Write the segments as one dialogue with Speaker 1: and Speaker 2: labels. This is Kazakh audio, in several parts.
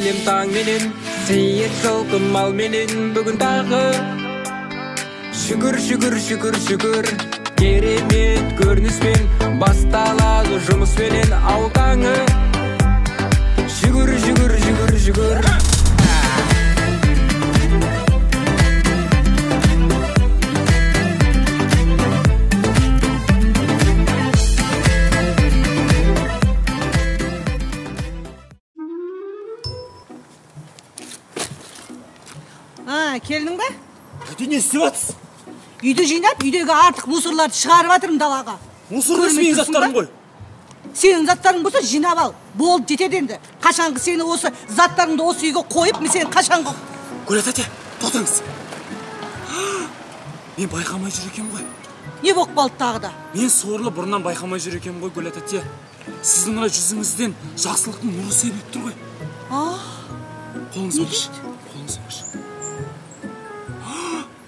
Speaker 1: Келем таңменен, сейет жылқы малменен. Бүгін тағы шүкір, шүкір, шүкір, шүкір. Керемет көрініспен басталады жұмыспенен ауыл таңы. Жүгір, жүгір, жүгір, жүгір.
Speaker 2: Келдің бе?
Speaker 3: Тәте, не істеп жатсыз?
Speaker 2: Үйді жинап, үйдегі артық мусорларды шығарып жатырмын далаға.
Speaker 3: Мусор емес, менің заттарым ғой.
Speaker 2: Сенің заттарың болса жинап ал. Болды, жетеді енді. Қашанғы сені осы заттарыңды осы үйге қойып, мен сені қашанғы...
Speaker 3: Гүля тәте, тоқтаңыз. Мен байқамай жүр екенмін ғой.
Speaker 2: Не болып қалды тағы да?
Speaker 3: Мен сорлы бұрыннан байқамай жүр екенмін ғой, Гүля тәте. Сіздің мына жүзіңізден жақсылықтың нұры себіліп тұр ғой. Қолыңызды алыңызшы. Қолыңызды алыңызшы.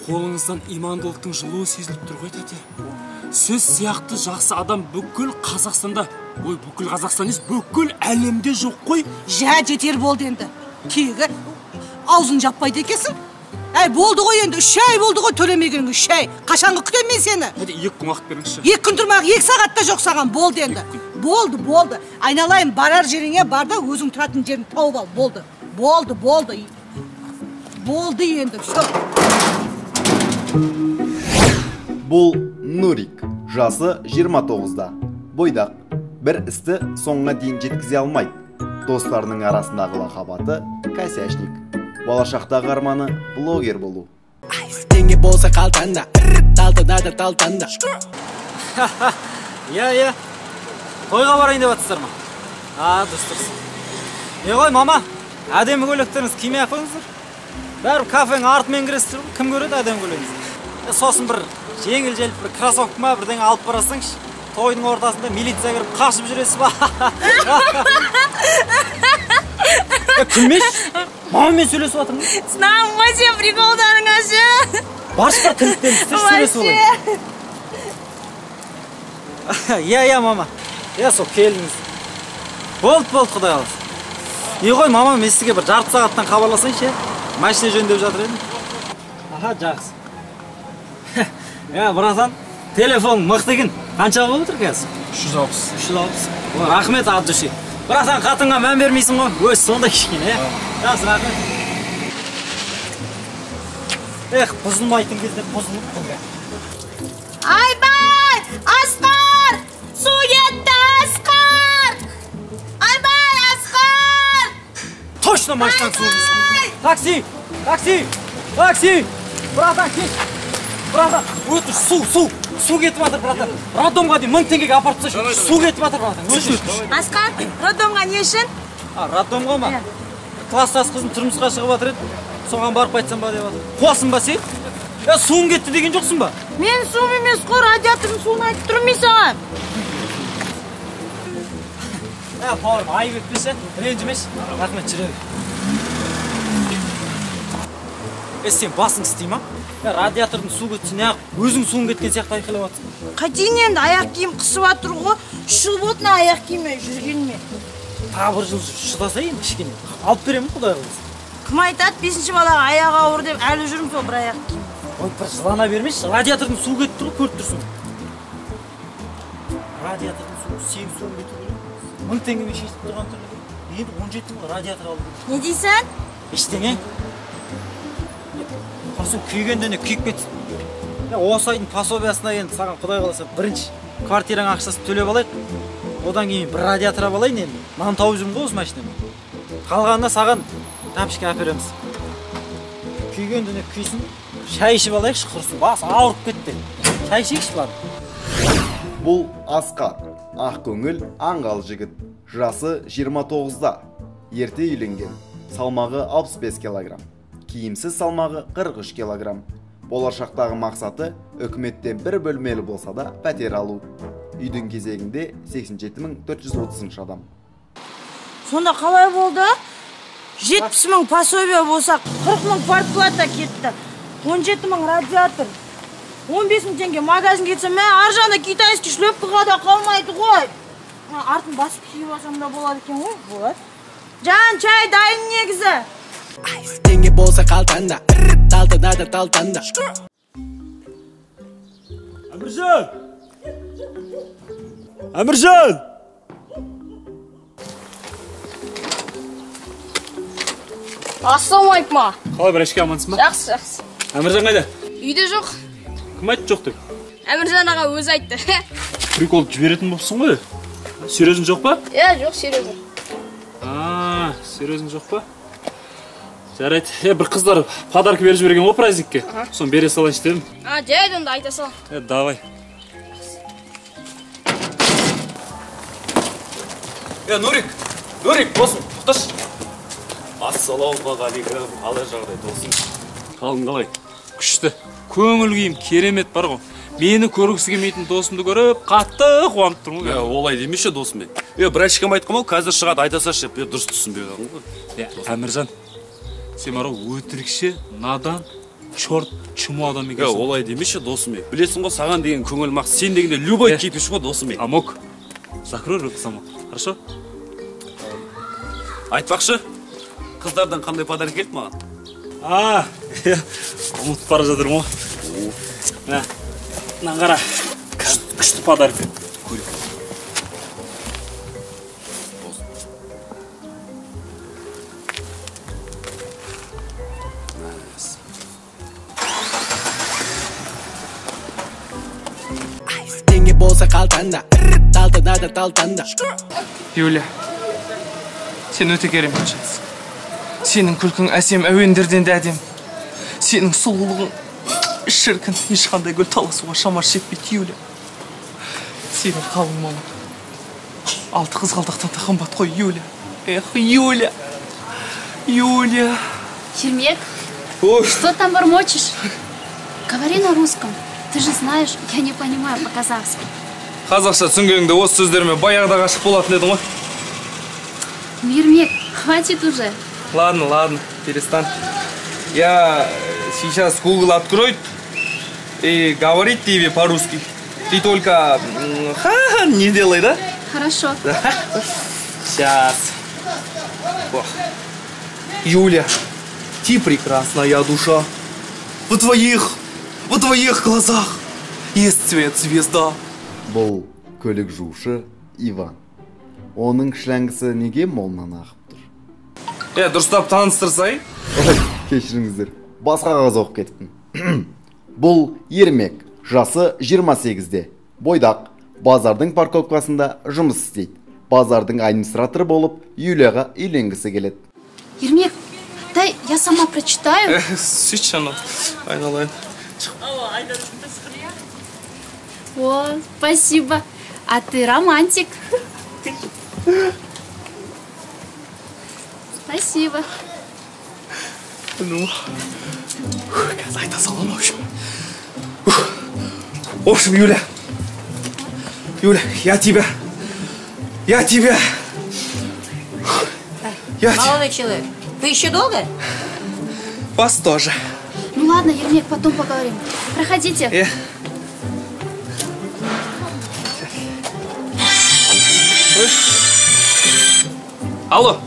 Speaker 3: Қолыңыздан имандылықтың жылуы сезіліп тұр ғой, тәте. Сіз сияқты жақсы адам бүкіл Қазақстанда, ой, бүкіл Қазақстан емес, бүкіл әлемде жоқ қой.
Speaker 2: Жә, жетер болды енді. Тегі аузын жаппайды екенсің. Әй, болды ғой енді, 3 ай болды ғой төлемегенің, 3 ай. Қашанғы күтемін мен сені?
Speaker 3: Тәте, 2 күн уақыт беріңізші.
Speaker 2: 2 күн тұрмақ, 2 сағат та жоқ саған, болды енді. Болды, болды. Айналайын, барар жеріңе бар да, өзің тұратын жерін тауып ал, болды. Болды, болды. Болды енді, все.
Speaker 4: Бұл Нурик, жасы 29-да, бойдақ, бір істі соңына дейін жеткізе алмайды. Достарының арасындағы лақап аты косячник. Болашақтағы арманы блогер болу.
Speaker 1: Теңге болса қалтаңда, талтаңда, талтаңда.
Speaker 5: Иә, иә. Тойға барайын деп жатсыздар ма? А, дұрыс, дұрыс. Не ғой, мама, әдемі көйлектеріңіз кимей ақ қойыңыздар. Бәрі кафенің артымен кіресіздер ғой, кім көреді әдемі көйлегіңізді? Сосын бір жеңіл желіп бір кроссовка ма бірдеңе алып барасыңшы, тойдың ортасында милиция кіріп қашып жүресіз ба? Күлмеші, мамамен сөйлесіп жатырмын.
Speaker 6: Сынамын ғой сен приколдарыңа ше.
Speaker 5: Баршы бар тірліктерін істеші, сөйлесіп алайын. Иә, иә, мама. Иә, сол келдіңіз. Болды, болды, құдай қаласа. Не ғой, мама, мен сізге бір жарты сағаттан хабарласайыншы, машина жөндеп жатыр едім. Аха, жақсы. Иә, братан, телефон мықты екен. Қанша болып отыр қазір?
Speaker 3: 360.
Speaker 5: 360. О, рахмет от души. Братан, қатынға мән бермейсің ғой. Өз сондай кішкене, иә. Жақсы, рахмет. Эх, бұзылмайтын кезде бұзылып қойды.
Speaker 6: Айбай, Асқар! Су кетті, Асқар! Айбай, Асқар!
Speaker 5: Точно машинаның суы кетті. Такси! Такси! Такси! Братан, кеш! Братан, өтіш, су, су! Су кетіп жатыр, братан. Роддомға дейін 1000 теңгеге апарып тасташы. Су кетіп жатыр, братан. Өтіш.
Speaker 6: Асқар, роддомға не үшін?
Speaker 5: А, роддомға ма? Класстас қызым тұрмысқа шығып жатыр еді. Соған барып қайтсам ба деп жатыр. Қуасың ба сен? Я, суың кетті деген жоқсың ба?
Speaker 6: Мен суым емес қой, радиатордың суын айтып тұрмын мен саған.
Speaker 5: Ә, бауырым, айып етпеші, ренжімеші. Рахмет, жүре бер. Е, сен басың істей ма? Я, радиатордың су кетсе неғып, өзің суың кеткен сияқты айқайлап жатсың.
Speaker 6: Қайтейін енді, аяқ киім қысып жатыр ғой. 3 жыл болды мына аяқ киіммен жүргеніме.
Speaker 5: Тағы бір жыл шыдаса енді кішкене. Алып беремін, құдай қаласа.
Speaker 6: Кім айтады, 5-ші балаға аяғы ауыр деп әлі жүрмін сол бір аяқ киім.
Speaker 5: Ой, бір жылана бермеші, радиатордың суы кетіп тұр ғой, көріп тұрсың. Радиатордың суы, сенің суың кету керек. 1000 теңгемен шешіп тұрған түрлі. Енді 17 мың радиатор алу керек.
Speaker 6: Не дейсің?
Speaker 5: Ештеңе. Құрсын күйгенде не күйіп кетсін. Осы айдың пособиясына енді саған құдай қаласа бірінші квартираң ақшасын төлеп алайық. Одан кейін бір радиатор алып алайын енді. Нан тауып жүрмін ғой осы машинамен. Қалғанына саған тапочка әпереміз. Күйгенде не күйсін. Шай ішіп алайықшы, құрсын. Бас ауырып кетті. Шай ішейікші барып.
Speaker 4: Бұл Асқар, ақ көңіл, аңғал жігіт. Жасы 29-да. Ерте үйленген. Салмағы 65 килограмм. Киімсіз салмағы 43 килограмм. Болашақтағы мақсаты үкіметтен бір бөлмелі болса да пәтер алу. Үйдің кезегінде 87430 адам.
Speaker 6: Сонда қалай болды? 70 мың пособие болса, 40 мың квартплата кетті. 17 мың радиатор. 15 мың теңге магазин кетсе, мә, ар жағында китайский шлепкаға да қалмайды ғой. Артын басып киіп алсам да болады екен ғой, болады. Жан, чай дайын негізі.
Speaker 1: Теңге болса қалтаңда, талтана да талтанда.
Speaker 3: Әміржан! Әміржан!
Speaker 7: Ассалаумағалейкум аға.
Speaker 3: Қалай, братишка, амансың ба?
Speaker 7: Жақсы, жақсы.
Speaker 3: Әміржан қайда?
Speaker 7: Үйде жоқ.
Speaker 3: Кім айтты жоқ деп?
Speaker 7: Әміржан аға өзі айтты.
Speaker 3: Прикол жіберетін болыпсың ғой. Серьезің жоқ па?
Speaker 7: Иә, жоқ, серьезің.
Speaker 3: А, серьезің жоқ па? Жарайды. Бір қыздар подарка беріп жіберген ғой праздникке. Соны бере салайыншы дедім.
Speaker 7: А, жарайды, онда айта сал.
Speaker 3: Давай.
Speaker 8: Нурик, Нурик, досым, тоқташы. Ассалаумағалейкум, қалай жағдай, досым?
Speaker 3: Қалың қалай? Күшті. Көңіл күйім керемет бар ғой. Мені көргісі келмейтін досымды көріп, қатты қуанып тұрмын ғой.
Speaker 8: Олай демеші, досым мен. Братишкам айтқан ғой, қазір шығады, айта салшы деп, дұрыс түсінбей қалдым ғой.
Speaker 3: Әміржан, сен бар ғой, өтірікші, надан, черт, чмо адам екенсің.
Speaker 8: Олай демеші, досым мен. Білесің ғой, саған деген көңілім ақ, сен дегенде любой кипиш ғой, досым мен.
Speaker 3: Амок, закрой рот замок, хорошо?
Speaker 8: Айтпақшы, қыздардан қандай подарок келді маған?
Speaker 3: А, ұмытып бара жатырмын ғой. Мына, мына қара, күшті подарок.
Speaker 8: Көрейік.
Speaker 1: Теңге болса қалтаңда, талтана да талтанда.
Speaker 9: Юля, сен өте керемет жансың. Сенің күлкің әсем әуендерден де әдем. Сенің сұлулығың шіркін, ешқандай гүл таласуға шамасы жетпейді, Юля. Сенің қалың малың алты қызғалдақтан да қымбат қой, Юля. Эх, Юля, Юля.
Speaker 10: Ермек, что там бормочешь? Говори на русском. Ты же знаешь, я не понимаю по-казахски.
Speaker 9: Қазақша түсінгеніңде осы сөздеріме баяғыда ғашық болатын едің ғой.
Speaker 10: Ермек, хватит уже.
Speaker 9: Ладно, ладно, перестань. Я сейчас Google откроет и говорит тебе по-русски. Ты только ха-ха не делай, да?
Speaker 10: Хорошо.
Speaker 9: Сейчас. Юля, ты прекрасная душа. В твоих глазах есть цвет звезда.
Speaker 4: Бұл көлік жуушы Иван. Оның шлангысы неге молынан ағып тұр?
Speaker 9: Дұрыстап таныстырсай.
Speaker 4: Ой, кешіріңіздер, басқа қағаз оқып кеттім. Бұл Ермек, жасы 28-де, бойдақ, базардың парковкасында жұмыс істейді. Базардың администраторы болып, Юлияға үйленгісі келеді.
Speaker 10: Ермек, дай я сама прочитаю.
Speaker 9: Сөйтші анау, айналайын.
Speaker 10: О, спасибо. А ты романтик. Спасибо.
Speaker 9: Ну, қазір айта саламын, в общем. В общем, Юля, Юля, я тебя.
Speaker 2: Молодой человек, вы еще долго?
Speaker 9: Вас тоже.
Speaker 10: Ну ладно, Ермек, потом поговорим. Проходите.
Speaker 9: Алло.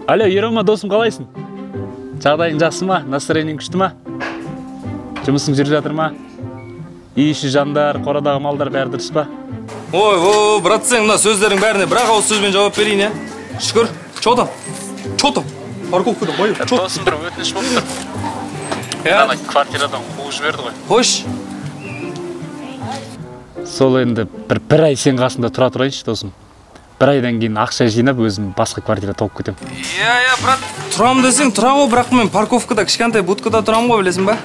Speaker 3: Алло, Ерoma, досым, қалайсың? Жағдайың жақсы ма? Настроениең күшті ма? Жұмысың жүріп жатыр ма? Үй іші жандар, қорадағы малдар бәрі дұрыс па?
Speaker 9: Ой, о, брат, сен мына сөздердің бәріне бір ақ ауыз сөзбен жауап берейін, ә? Шүкір. Чё там? Чё там? Парковкада бай.
Speaker 3: Досым, бір өтініш болып тұр. Ана квартирадан қуып жіберді ғой.
Speaker 9: Қойшы.
Speaker 3: Сол енді бір ай сен қасында тұра тұрайыншы, досым. Бір айдан кейін ақша жинап, өзім басқа квартира тауып кетемін.
Speaker 9: Иә, брат, тұрам десең тұра ғой, бірақ мен парковкада кішкентай будкада тұрам ғой, білесің ба?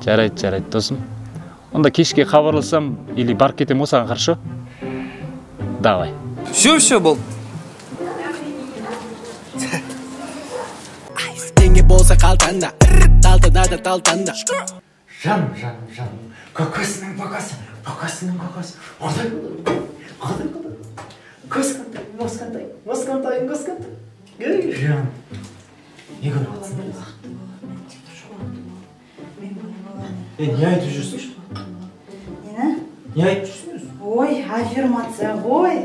Speaker 3: Жарайды, жарайды, досым. Онда кешке хабарласам или барып кетем ғой саған, хорошо? Давай.
Speaker 9: Все, все, болды.
Speaker 1: Теңге болса қалтаңда, талтана да талтанда.
Speaker 5: Жан, жан, жан, көкесінің көкесі, көкесінің көкесі. Құдай, құдай, құдай. Көз қандай, мос қандай, мос қандай, көз қандай. Ей, жан. Не көріп жатсың? Не айтып жүрсің?
Speaker 6: Нені?
Speaker 5: Не айтып жүрсің өзі?
Speaker 6: Ой, аффирмация ғой.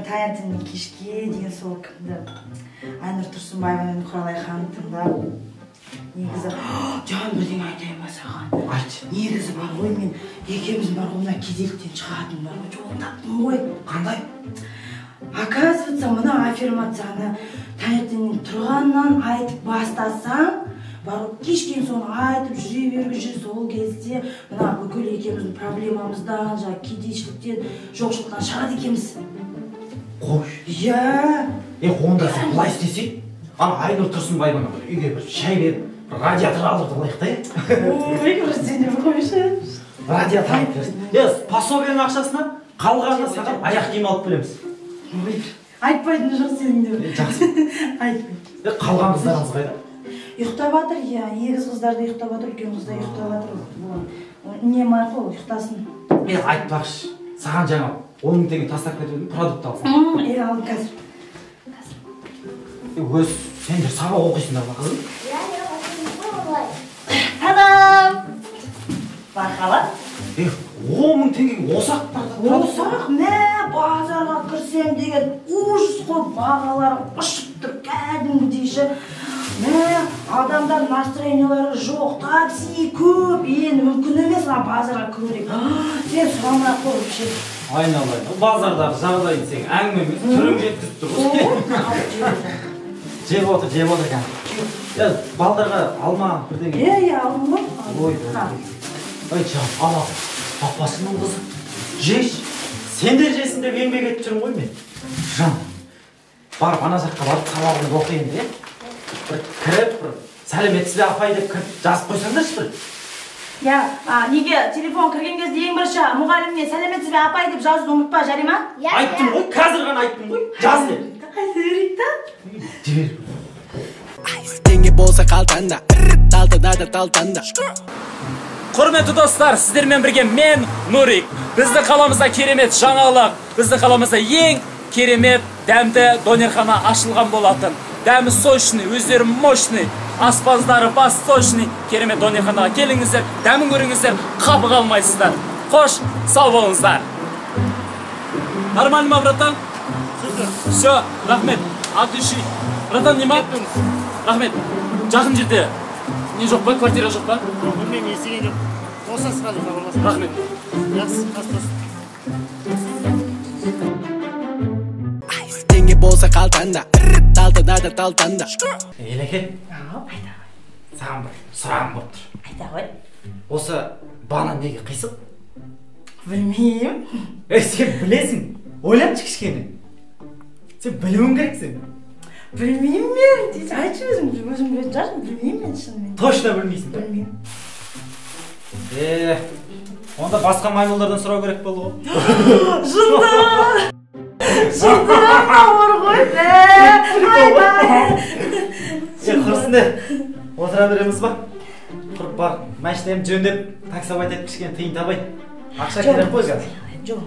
Speaker 6: Таңертеңнен кешке дейін сол кімді, Айнұр Тұрсынбаеваның Құралай ханым тыңдап. Негізі, жан, бірдеңе айтайын ба саған?
Speaker 5: Айт.
Speaker 6: Негізі бар ғой, мен екеуміз бар ғой, мына кедейліктен шығатын бар ғой, жолын таптым ғой.
Speaker 5: Қандай?
Speaker 6: Оказывается, мына аффирмацияны таңертеңнен тұрғаннан айтып бастасаң, бар ғой, кешке дейін соны айтып жүре берген жүр, сол кезде мына бүкіл екеуміздің проблемамыздан, жаңағы кедейшіліктен, жоқшылықтан шығады екенбіз.
Speaker 5: Қой.
Speaker 6: Иә.
Speaker 5: Е, онда сен былай істесең, ана Айнұр Тұрсынбаеваны бір үйге бір шай беріп, бір радиатор алдыртып алайық та, е?
Speaker 6: Ой, бір қойшы.
Speaker 5: Радиатор алып берсін. Е, пособияның ақшасына қалғанына саған аяқ киім алып береміз.
Speaker 6: Ой, айтпайтын жоқ сенің де.
Speaker 5: Жақсы.
Speaker 6: Айтпаймын.
Speaker 5: Е, қалған қыздарыңыз қайда?
Speaker 6: Ұйықтап жатыр, иә, егіз қыздар да ұйықтап жатыр, үлкен қыз да ұйықтап жатыр. Не мақұл, ұйықтасын.
Speaker 5: Е, айтпақшы, саған жаңа 10 000 теңге тастап кетіп едім, продукт алсаң.
Speaker 6: Е, алдым қазір.
Speaker 5: Е, өз сендер сабақ оқисыңдар ма, қызым?
Speaker 11: Иә, иә, оқимыз ғой.
Speaker 6: Та-дам! Мархабат.
Speaker 5: Е, 10 000 теңгеге осақ бар.
Speaker 6: Осақ, мә, базарға кірсем деген ужас қой, бағалары ұшып тұр, кәдімгідей ше. Мә, адамдар настроениялары жоқ, такси көп, енді мүмкін емес мына базарға кіру деген. Сен сұрамай ақ қой вообще.
Speaker 5: Айналайын, базардағы жағдайын сен әңгіме емес, түрің жеткізіп тұр ғой. Жеп отыр, жеп отыр кәдімгі. Е, балдарға алма бірдеңе.
Speaker 6: Е, е, алдым ғой.
Speaker 5: Ой, ой, жан, ана, папасының қызы. Жеші, сендер жесін деп еңбек етіп жүрмін ғой мен. Жан, барып ана жаққа барып сабағыңды оқы енді, е? Бір кіріп, бір сәлеметсіз бе апай деп кіріп жазып қойсаңдаршы бір.
Speaker 6: Я, неге телефон кірген кезде ең бірінші мұғаліміне сәлеметсіз бе апай деп жазуды ұмытпа, жарай ма?
Speaker 5: Айттым ғой, қазір ғана айттым ғой, жаз деп.
Speaker 6: Қайсы үйрет та?
Speaker 5: Жібер.
Speaker 1: Теңге болса қалтаңда, талтада да талтанда.
Speaker 12: Құрметті достар, сіздермен бірге мен, Нурик. Біздің қаламызда керемет жаңалық, біздің қаламызда ең керемет дәмді донерхана ашылған болатын. Дәмі сочный, өздері мощный, аспаздары восточный, керемет донерханаға келіңіздер, дәмін көріңіздер, қапы қалмайсыздар. Қош, сау болыңыздар. Нормально ма, братан?
Speaker 3: Супер.
Speaker 12: Все, рахмет. От души. Братан, не ма? Рахмет. Жақын жерде не жоқ па, квартира жоқ па?
Speaker 3: Жоқ, білмеймін, естіген жоқ. Болса сразу хабарласамын.
Speaker 12: Рахмет.
Speaker 3: Жақсы, қас болсын.
Speaker 1: Теңге болса қалтаңда, талтада да талтанда.
Speaker 5: Елеке,
Speaker 6: айта.
Speaker 5: Саған бір сұрағым болып тұр.
Speaker 6: Айта ғой.
Speaker 5: Осы банан неге қисық?
Speaker 6: Білмеймін.
Speaker 5: Ей, сен білесің. Ойланшы кішкене. Сен білуің керек сен.
Speaker 6: Білмеймін мен. Айтшы өзің, өзің білетін шығарсың. Білмеймін мен шынымен.
Speaker 5: Точно білмейсің ба?
Speaker 6: Білмеймін.
Speaker 5: Е, онда басқа маймылдардан сұрау керек болды ғой.
Speaker 6: Жынды! Жынды ауыр ғой. Айбай!
Speaker 5: Сен құрсын де, отыра береміз ба? Құрып бар, машинамды жөндеп, таксовать етіп кішкене тиын табайын. Ақша керек қой қазір.
Speaker 6: Жоқ.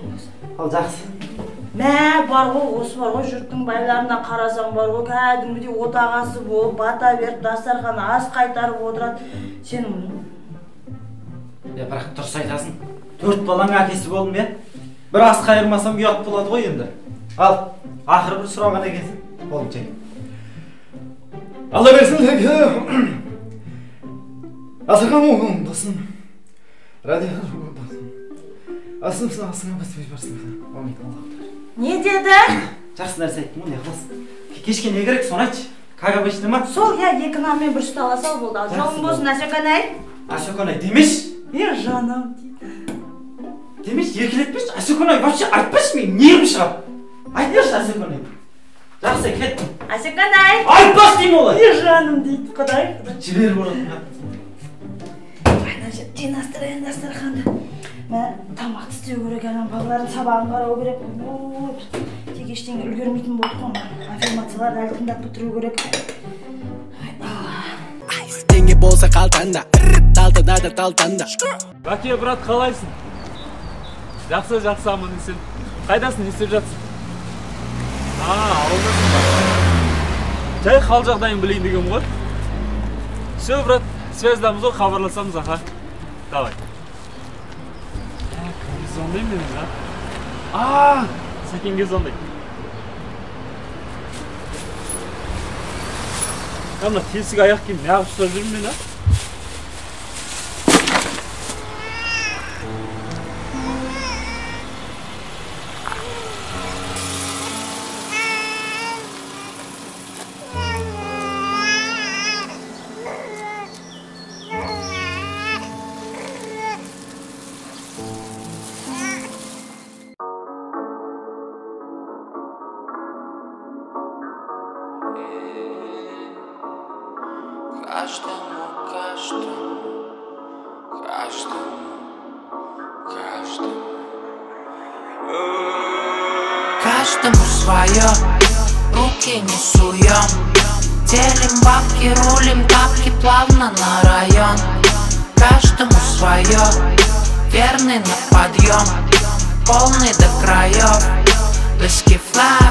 Speaker 5: Ал жақсы.
Speaker 6: Мә, бар ғой, осы бар ғой, жұрттың байларына қарасаң бар ғой, кәдімгідей отағасы болып, бата беріп, дастархан ас қайтарып отырады. Сен
Speaker 5: Е, бірақ дұрыс айтасың. 4 баланың әкесі болдым, е? Бір ас қайырмасам ұят болады ғой енді. Ал, ақыры бір сұраған екенсің. Болым жай.
Speaker 4: Алла берсін, леке. Асырған оңдасын. Радиатор оңдасын. Асымсын, асыңа басып барсын.
Speaker 5: Аумин, Аллах.
Speaker 6: Не деді?
Speaker 5: Жақсы нәрсе айттым ғой, не қыласың? Кешке не керек, соны айтшы. Как обычно ма?
Speaker 6: Сол, иә, 2 нан мен бір сүт ала сал болды. Ал жолың болсын, Әсеканай.
Speaker 5: Әсеканай демеші.
Speaker 6: Е, жаным дейді.
Speaker 5: Демеші, еркелетпеші. Әсеканай вообще айтпашы, мен нервім шығады. Айтпашы, Әсеканай. Жақсы, кеттім.
Speaker 6: Әсеканай.
Speaker 5: Айтпашы деймін олай.
Speaker 6: Е, жаным дейді. Құдай, құдай.
Speaker 5: Жіберіп ұратын.
Speaker 6: Ана жерде жинастырайын дастарханды. Мә, тамақты істеу керек, ана балалардың сабағын қарау керек. Ой, тек ештеңе үлгермейтін болдық қой. Аффирмацияларды әлі тыңдап бітіру керек.
Speaker 1: Теңге болса қалтаңда, талтада да талтанда.
Speaker 3: Бәке, брат, қалайсың? Жақсы, жақсы, аман есен. Қайдасың, не істеп жатсың? А, ауылдасың ба? Жай хал жағдайын білейін дегенмін ғой. Все, брат, связьдамыз ғой, хабарласамыз, аха. Давай. Кімге звондаймын мен, а? А, Сәкенге звондаймын. Мына тесік аяқ киім неғып ұстап жүрмін мен, а?
Speaker 13: Каждому, каждому, каждому, каждому. Каждому свое, руки не суем. Делим бабки, рулим тапки плавно на район. Каждому свое, верный на подъем, полный до краев. Лыски флай.